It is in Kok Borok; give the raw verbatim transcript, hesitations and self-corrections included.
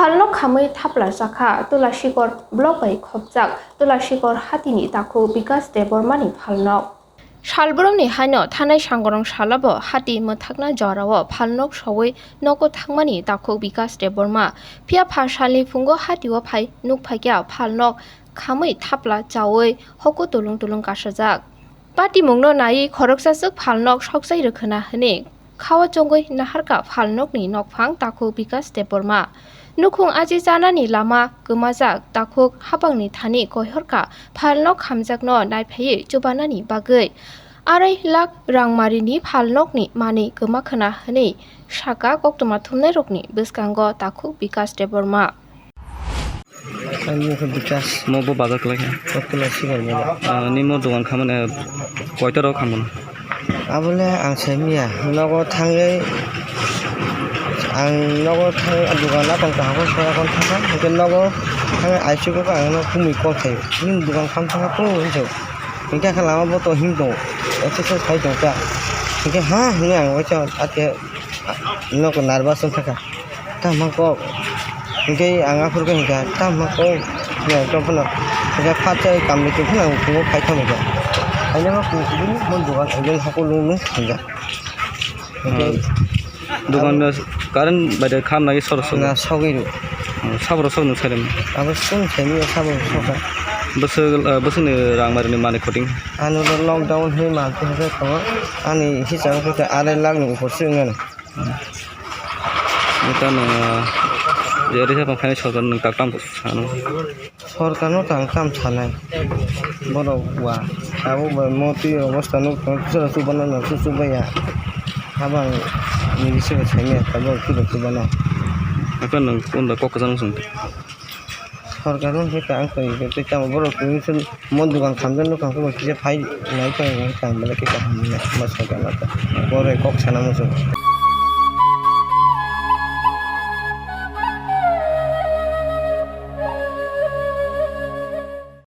Phalnok khamwi thapla chakha, Tulasikor block bai khopjak Tulasikor hatini takhuk Bikas Debbarmani phalnok. Salbrumni haino thanai sangorong salabo hati mwthakna jorao phalnok sowi nogo thangmani takhuk Bikas Debbarma. Phiya pha salni phungo hatio phai nukphaikha phalnok khamwi thapla chawi hoko tulung tulung kasajak. Patimungno naiwi khoroksaswk phalnok sokjai rwkhwna hwnwi khao chongwi naharkha phalnokni nokphang takhuk Bikas Debbarma. Nukhung aji chanani lama kwmajak takhuk hapangni thani koihorkha phalnok khamjakno naiphaiwi chubanani bagwi. Arai lakh rangmarini phalnokni manwi kwmakhwna hwnwi sakha koktwma thumnairokni bwskango takhuk Bikas Debbarma. Ani mung khe Bikas. Mo bo bazar kwlai kha. Koktwma sibai mano. Ah, nimo dogan khamani, eh, koita rok khamani? Abole ang sai miya. Nogo thangwi, ang nogo thangwi, ah, dogan a tong kaham sora kon thangkha. Hwnkhe nogo thangwi aisuk ang no khumui call khai. Nini dogan kham thangkha phuru hinwi. Hwnkhe khe lama bo to him tongo. Exercise khai tongkha. Hwnkhe ha hinwi ang waisa athe. Nok nervous wng thangkha. Tamo kok. Hwnkhe ang aphuru khe hwnkha, tamo kok. Hwnkhe phano. Hwnkhe phatsa kamri twi phano ang phungo phai thangkha. Haino ma kung kubuni mon dogan angel hako lung lung hwnkha. Hwnkhe dogan current bai de kham nai sor sor. Na sogwi ru. Sabro sok nung sai. Abo sung sai ni sabro sok. Bwswk, bwswkni rang mari ni mani khoting. Ano lockdown hwnwi ma khe tongo. Ani hisab khe arai lakh ni upor se wngmano. Neta no, je risa tong khaini sorkar nwng tak tam sano. Sorkar no tang tam sanai. Borok wa. Abo bai mo twi obostha nuk tong sura subana no su subaya. Habang ni bisingo saimaya tabok twi twi bana. Apa nwng kunda kok kwchang sung. Sorkar no khe ang twi twi tamo borok twi sung. Mon dogan khamjak nukha khe bo kisa phai nai tong nai tang belai khe kaham nai ma sorkar no ta. Borok kok sana muchung.